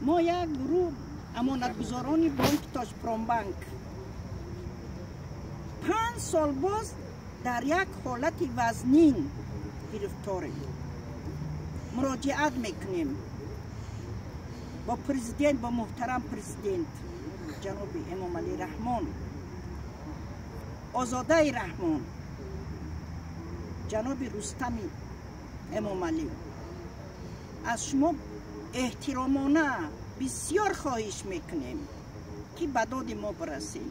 Мо як гурӯҳ амонатгузорони бонки Тоҷпромбанк 5 сол боз дар як ҳолати вазнин гирифторем. Муроҷиат мекунем бо президент, бо муҳтарам президент ҷаноби Эмомалӣ Раҳмон, Озодаи Раҳмон, ҷаноби Рустами Эмомалӣ. Аз шумо эҳтиромона бисёр хоҳиш мекунем, ки ба доди мо бирасем.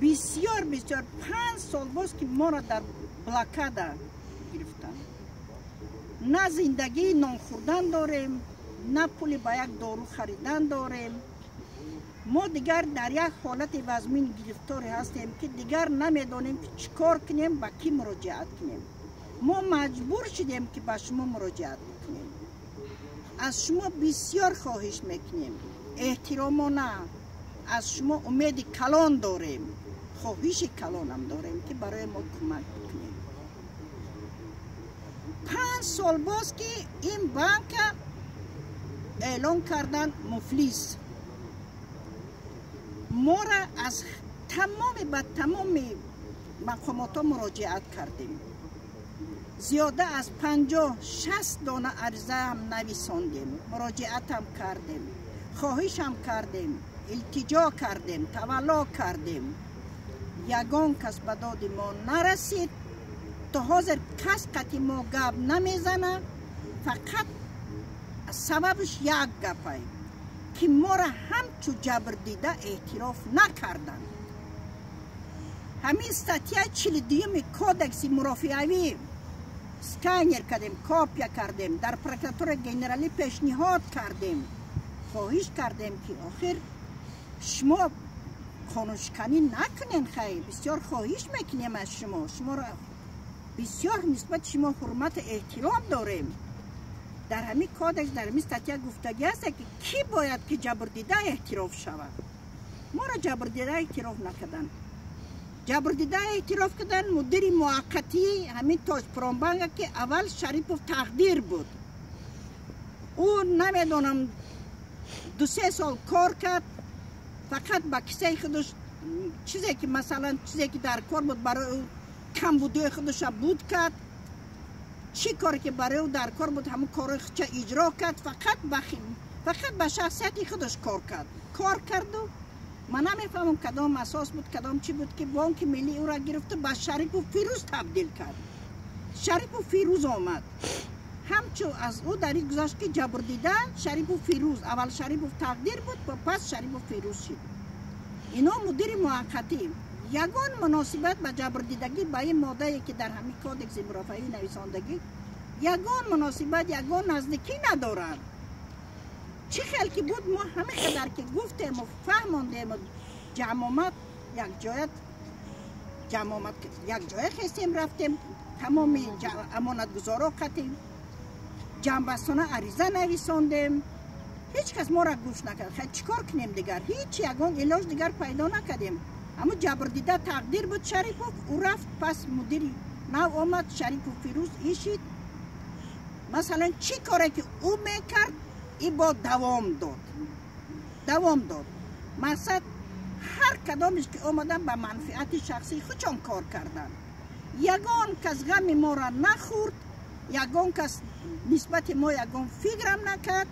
Бисёр, бисёр, 5 сол боз ки моро дар блокада гирифтанд. На зиндагии нон хӯрдан дорем, на пули ба як дору харидан дорем. Мо дигар дар як ҳолати вазмин гирифторе ҳастем, ки дигар намедонем, ки чӣ кор кунем, ба кӣ муроҷиат кунем. Мо маҷбур шудем, ки ба шумо муроҷиат бикунем. Аз шумо бисёр хоҳиш мекунем, эҳтиромона. Аз шумо умеди калон дорем, хоҳиши калонам дорем, ки барои мо кӯмак бикунем. 5 сол боз ки ин банка эълон кардан муфлис. Мора аз тамоми, ба тамоми мақомотҳо муроҷиат кардем, зиёда аз 50-60 дона аризаам нависондем, муроҷиатам кардем, хоҳишам кардем, илтиҷо кардем, тавалло кардем. Ягон кас ба доди мо нарасид. То ҳозир кас қати мо гап намезана. Фақат сабабш як гапай, ки моро ҳамчу ҷабрдида эътироф накарданд. Ҳамин статьяи 42-юми кодекси мурофиавӣ сканер кардем, копия кардем, дар прокуратураи генералӣ пешниҳод кардем, хоҳиш кардем, ки охир шумо қонуншиканӣ накунен. Хай, бисёр хоҳиш мекунем аз шумо, шуморо бисёр нисбати шумо ҳурмату эҳтиром дорем. Дар ҳамин кодекс, дар ҳамин статья гуфтагӣ аст, ки кӣ бояд ки ҷабрдида эътироф шавад. Моро ҷабрдида эътироф накарданд. Ҷабрдида эътироф кардан мудири муваққатии ҳамин Тоҷпромбанка, ки аввал Шарипов Тақдир буд. Ӯ намедонам, 2-3 сол кор кард, фақат ба кисаи худаш чизе ки, масалан, чизе ки дар кор буд, барои ӯ камбудиҳои худаша буд кард. Чӣ коре ки барои ӯ дар кор буд, ҳамун корҳои худша иҷро кард. Фақат ба шахсияти худаш кор кард, кор карду ман намефаҳмам, кадом асос буд, кадом чӣ буд, ки Бонки Миллӣ ӯро гирифту ба Шарипу Фирӯз табдил кард. Шарипу Фирӯз омад, ҳамчу аз ӯ дар ин гузашт, ки ҷабрдида Шарипу Фирӯз. Аввал Шарипов Тақдир буд ва пас Шарипу Фирӯз шид. Ино мудири муваққатӣ ягон муносибат ба ҷабрдидагӣ, ба ин моддае, ки дар ҳамин кодекси мурофиавӣ нависондагӣ, ягон муносибат, ягон наздикӣ надоранд. Чӣ хел ки буд, мо ҳамин қадар ки гуфтему фаҳмондему, ҷамъомад якҷоя, ҷамъомад якҷоя хестем, рафтем, тамоми амонатгузоро қатем ҷамъбастона ариза нависондем. Ҳеҷ кас моро гӯш накард. Хай, чӣ кор кунем дигар? Ҳеҷ ягон илоҷ дигар пайдо накардем. Ҳамун ҷабрдида Тақдир буд, Шарипов, ӯ рафт, пас мудири нав омад, Шарипов Фирӯз ишид. Масалан, чӣ коре ки ӯ мекард, и бо давом дод, давом дод. Мақсад, ҳар кадомеш ки омадан, ба манфиати шахсии худшон кор карданд. Ягон кас ғами моро нахӯрд, ягон кас нисбати мо ягон фикрам накард,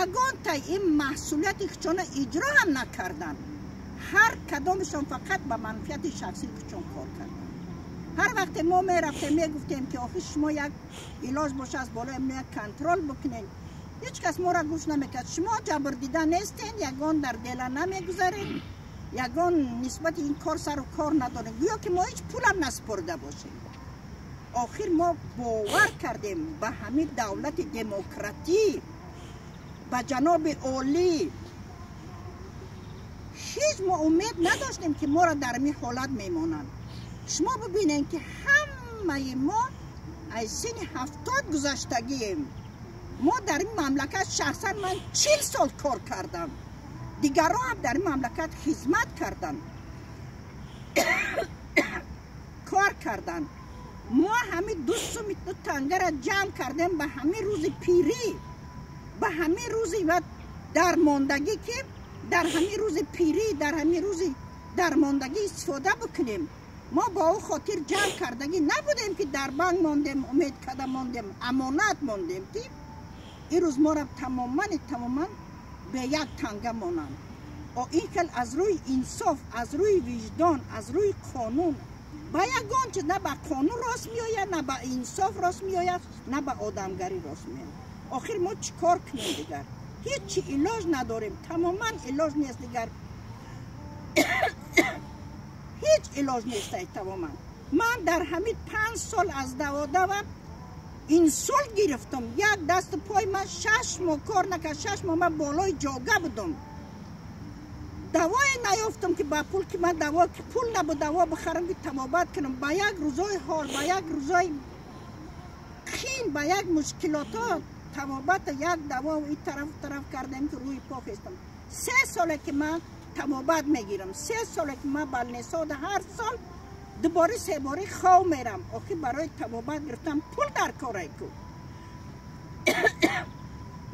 ягон тай ин маҳсулияти худшона иҷро ҳам накарданд. Ҳар кадомашон фақат ба манфиати шахсии худшон кор карданд. Ҳар вақте мо мерафтем, мегуфтем, ки охир шумо як илоҷ боша, аз болои мо як контроль бикунед, ҳеҷ кас моро гӯш намекард. Шумо ҷабрдида нестен, ягон дар дела намегузаред, ягон нисбати ин кор сару кор надорем. Гӯё ки мо ҳеҷ пулам насупорида бошем. Охир мо бовар кардем ба ҳамин давлати демократӣ, ба ҷаноби олӣ. Ҳеҷ мо умед надоштем, ки моро дар ин ҳолат мемонанд. Шумо бибинед, ки ҳамаи мо аз синни 70 гузаштагием. Мо дар ин мамлакат, шахсан ман 40 сол кор кардам, дигарон ҳам дар ин мамлакат хизмат карданд, кор карданд. Мо ҳамин 2 суми 2 тангара ҷамъ кардем, ба ҳамин рӯзи пирӣ. Ба ҳамин рӯзи дармондагӣ, ки дар ҳамин рӯзи пирӣ, дар ҳамин рӯзи дармондагӣ истифода бикунем. Мо ба ӯ хотир ҷамъ кардагӣ набудем, ки дар банк мондем, умед карда мондем, амонат мондем, ки ирӯз моро тамомани тамоман бе як танга монанд. Ин хел аз рӯи инсоф, аз рӯи виҷдон, аз рӯи қонун ба ягон чиз, на ба қонун рост меояд, на ба инсоф рост меояд, на ба одамгарӣ рост меояд. Охир мо чӣ кор кунем дигар? Ҳеҷ илоҷ надорем, тамоман илоҷ нест дигар. Ҳеҷ илоҷ нест тамоман. Ман дар ҳамин 5 сол аз даводава инсулт гирифтам. Як дасту пой ман 6 моҳ кор накард, 6 моҳ ман болои ҷога будам. Давое наёфтам, ки ба пул, ки ман даво, ки пул набуд даво бихарам, ки табобат кунам. Ба як рӯзои ҳол, ба як рӯзои қин, ба як мушкилотҳо табобата як даво ин тараф тараф кардем, ки рӯи по хестам. 3 соле ки ман табобат мегирам, 3 соле ки ман балнесода ҳар сол 2 бори 3 бори хов мерам. Охир барои табобат гирифтам пул дар корай ку.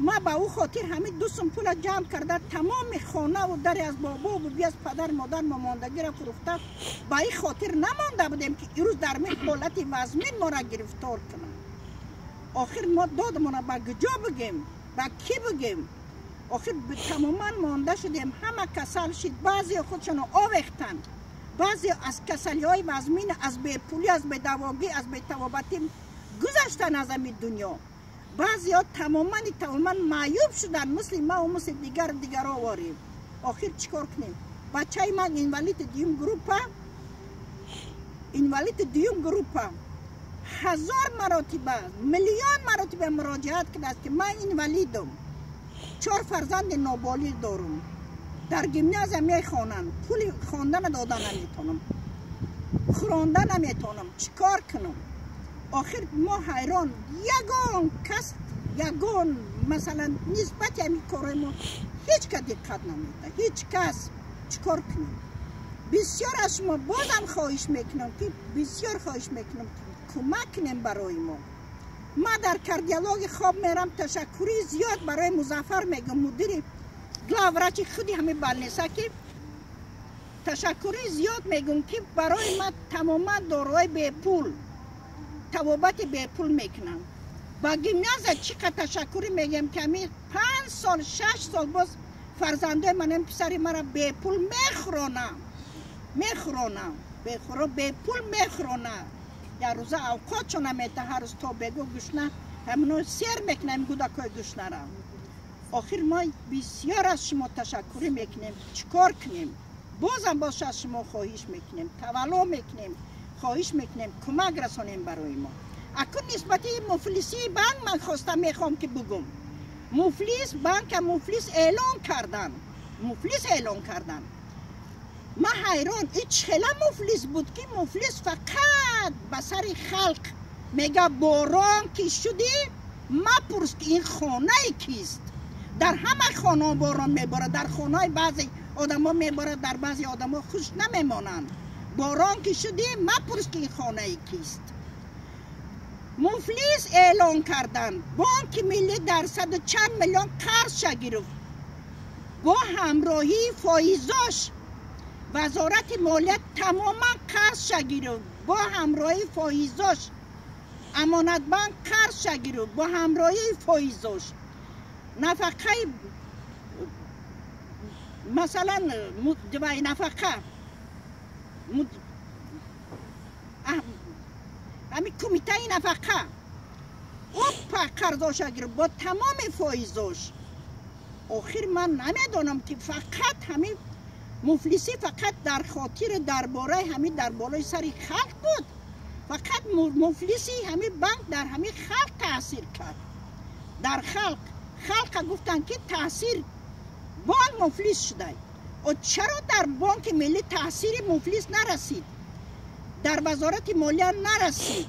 Ма ба ӯ хотир ҳамин 2 сум пула ҷамъ карда, тамоми хонаву дари аз бобо буби, аз падар модар мо мондагиро фурӯхта, ба ин хотир намонда будем, ки ирӯз дар мин ҳолати вазмин моро гирифтор кунанд. Охир мо додмона ба куҷо бигем, ба кӣ бигем? Охир тамоман монда шудем, ҳама касал шид, баъзео худшонро овехтанд, баъзео аз касалиҳои вазмин, аз бепулӣ, аз бедавогӣ, аз бетавобатӣ гузаштанд аз ҳамин дунё. Баъзеҳо тамомани тамоман маъюб шуданд, мисли ман ва мисли дигар дигарҳо ворем. Охир чӣ кор кунем? Бачаи ман инвалиди дуюм группа, инвалиди дуюм группа, 1000 маротиба, миллион маротиба муроҷиат кардааст, ки ман инвалидам, 4 фарзанди ноболиғ дорам, дар гимназия мехонанд, пули хондана дода наметавонам, хӯронда наметавонам, чӣ кор кунам? Охир мо ҳайрон, ягон кас, ягон масалан нисбати ҳамин корҳои мо ҳеҷ кас диққат намедиҳад, ҳеҷ кас. Чӣ кор кунем? Бисёр аз шумо бозам хоҳиш мекунам, ки бисёр хоҳиш мекунам, ки кӯмак кунем барои мо. Ман дар кардиологи хоб мерам. Ташаккури зиёд барои Музаффар мегӯм, мудири главврачи худи ҳамин балниса, ки ташаккури зиёд мегӯм, ки барои ман тамоман доруҳои бепул, табобати бепул мекунам. Ба гимназия чӣ қадр ташаккурӣ мегӯям, ки ҳамин 5 сол, 6 сол боз фарзандои манам, писари мара бепул мехӯронам, мехӯронам, бепул мехӯронам. Як рӯза авқотшо намета, ҳар рӯз то бего гушна ҳамино сер мекунам гудакҳои гушнара. Охир мо бисёр аз шумо ташаккурӣ мекунем. Чӣ кор кунем? Бозам боз аз шумо хоҳиш мекунем, тавалло мекунем, хоҳиш мекунем, кӯмак расонем барои мо. Акун нисбати муфлисии банк ман хоста мехоҳам, ки бугум. Муфлис банка муфлис эълон кардан, муфлис эълон кардан. Ман ҳайрон, ин чӣ хела муфлис буд, ки муфлис фақат ба сари халқ мега борон ки шудӣ, мапурс, ки ин хонаи кист. Дар ҳама хонаҳо борон меборад, дар хонаҳои баъзе одамо меборад, дар баъзе одамо хуш намемонанд. Борон ки шудӣ, мапурс, ки ин хонаи кист. Муфлис эълон карданд. Бонки миллӣ дар саду чанд миллион қарзша гирифт бо ҳамроҳии фоизош. Вазорати молия тамоман қарзша гирифт бо ҳамроҳии фоизош. Амонатбанк қарзша гирифт бо ҳамроҳии фоизош. Нафақаи масалан нафақа ҳамин кумитаи нафақа ӯ қарзоша гирифт бо тамоми фоизош. Охир ман намедонам, ки фақат ҳамин муфлисӣ фақат дар хотири дар бораи ҳамин дар болои сари халқ буд. Фақат муфлиси ҳамин банк дар ҳамин халқ таъсир кард. Дар халқ халқа гуфтанд, ки таъсир банк муфлис шудай. Чаро дар бонки миллӣ таъсири муфлис нарасид, дар вазорати молия нарасид,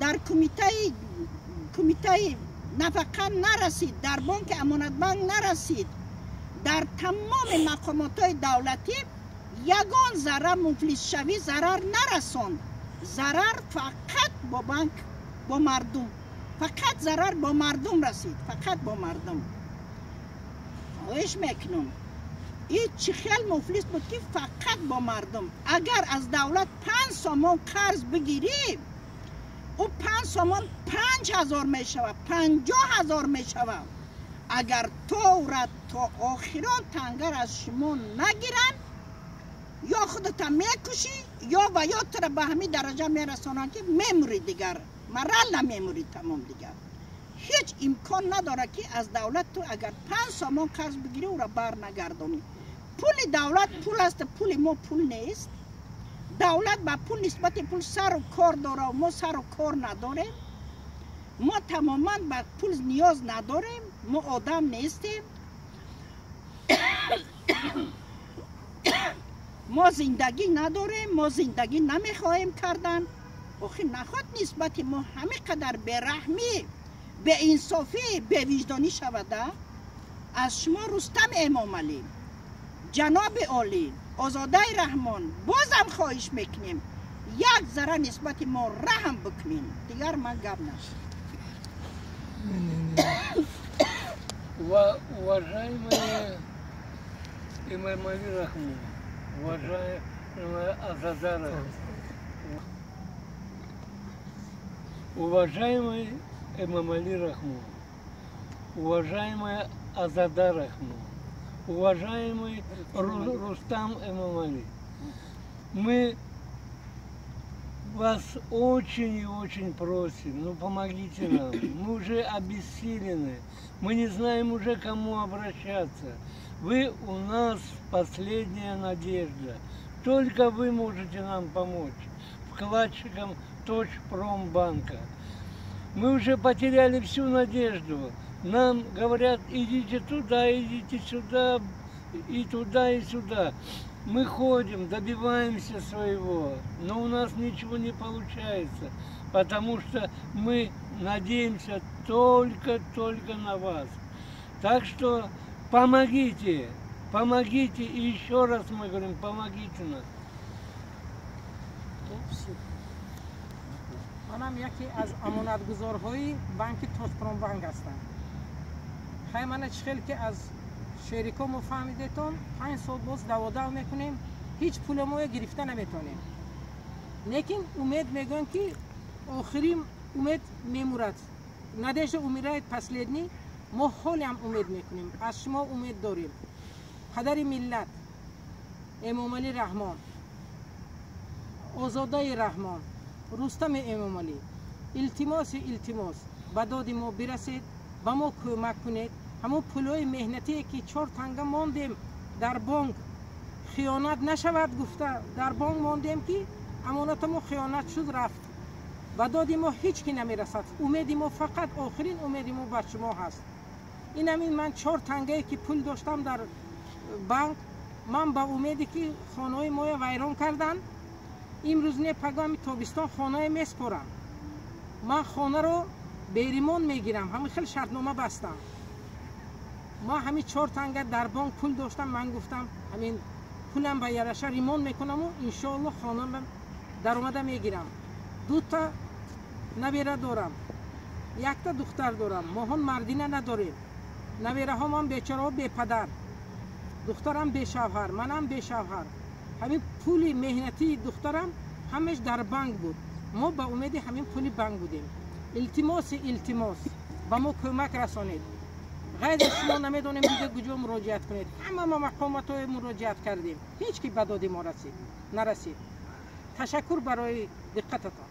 дар кумитаи нафақа нарасид, дар бонки Амонатбанк нарасид, дар тамоми мақомотҳои давлатӣ ягон зарра муфлисшавӣ зарар нарасонд? Зарар фақат бо банк, бо мардум. Фақат зарар бо мардум расид, фақат бо мардум. Хоҳиш мекунам, ин чӣ хел муфлис буд, ки фақат бо мардум. Агар аз давлат 5 сомон қарз бигирӣ, ӯ 5 сомон 5000 мешавад, 50 000 мешавад. Агар тора то охирон тангар аз шумо нагиранд, ё худата мекушӣ, ё ва ё тура ба ҳамин дараҷа мерасонанд, ки мемурӣ, дигар морально мемурӣ, тамом. Дигар ҳеҷ имкон надорад, ки аз давлат ту агар 5 сомон қарз бигирӣ, ӯра бар нагардонӣ. Пули давлат пул аст, пули мо пул нест. Давлат ба пул нисбати пул сару кор дора, мо сару кор надорем. Мо тамоман ба пул ниёз надорем, мо одам нестем, мо зиндагӣ надорем, мо зиндагӣ намехоҳем кардан. Охир нахоҳад нисбати мо ҳамин қадар бераҳмӣ, беинсофӣ, бевиҷдонӣ шавада. Аз шумо, Рустам Эмомалӣ, ҷаноби олӣ, Озодаи Раҳмон, бозам хоҳиш мекунем, як зара нисбати мо раҳм бикунем. Дигар ман гап нашд. Уважаемые Эмомали Рахмон, уважаемая Озода Рахмон, уважаемый Эмомали Рахмон, уважаемая Озода Рахмон, уважаемый Рустам Эмомали, мы вас очень и очень просим, ну помогите нам, мы уже обессилены, мы не знаем уже, кому обращаться. Вы у нас последняя надежда, только вы можете нам помочь, вкладчикам Точпромбанка. Мы уже потеряли всю надежду. Нам говорят, идите туда, идите сюда, и туда, и сюда. Мы ходим, добиваемся своего, но у нас ничего не получается, потому что мы надеемся только-только на вас. Так что помогите, помогите, и еще раз мы говорим, помогите нам. Манам яке аз амонатгузорҳои банки Тоҷпромбанк ҳастам. Хай, мана чӣ хел ки аз шерико мо фаҳмидетон, 5 сол боз даводав мекунем, ҳеҷ пула моя гирифта наметонем. Лекин умед мегӯям, ки охирин умед мемурад, надежда умирает последний. Мо ҳолиам умед мекунем, аз шумо умед дорем. Падари миллат Эмомалӣ Раҳмон, Озодаи Раҳмон, Рустами Эмомалӣ, илтимоси илтимос, ба доди мо бирасед, ба мо кӯмак кунед. Ҳамон пулҳои меҳнатие, ки 4 танга мондем дар бонк, хиёнат нашавад гуфта дар бонк мондем, ки амонатамо хиёнат шуд, рафт. Ба доди мо ҳеҷ ки намерасад. Умеди мо, фақат охирин умеди мо бар шумо ҳаст. Ин ҳамин ман 4 тангае, ки пул доштам дар банк, ман ба умеде ки хонаҳои моя вайрон карданд, имрӯз не, пагоҳами тобистон хонае меспорам, ман хонаро бе ремонт мегирам, ҳамин хел шартнома бастам. Ма ҳамин 4 танга дар бонк пул доштам, ман гуфтам, ҳамин пулам ба яраша ремонт мекунаму иншоалло хона даромада мегирам. Дута набера дорам, якта духтар дорам, моҳон мардина надорем. Набераҳомам бечораҳо бепадар, духтарам бешавҳар, манам бешавҳар. Ҳамин пули меҳнатии духтарам ҳамаш дар банк буд, мо ба умеди ҳамин пули банк будем. Илтимоси илтимос, ба мо кӯмак расонед. Ғайр аз шумо намедонем дига куҷо муроҷиат кунед. Ҳама ма мақомотҳое муроҷиат кардем, ҳеҷ ки ба доди мо расид нарасид. Ташаккур барои диққататон.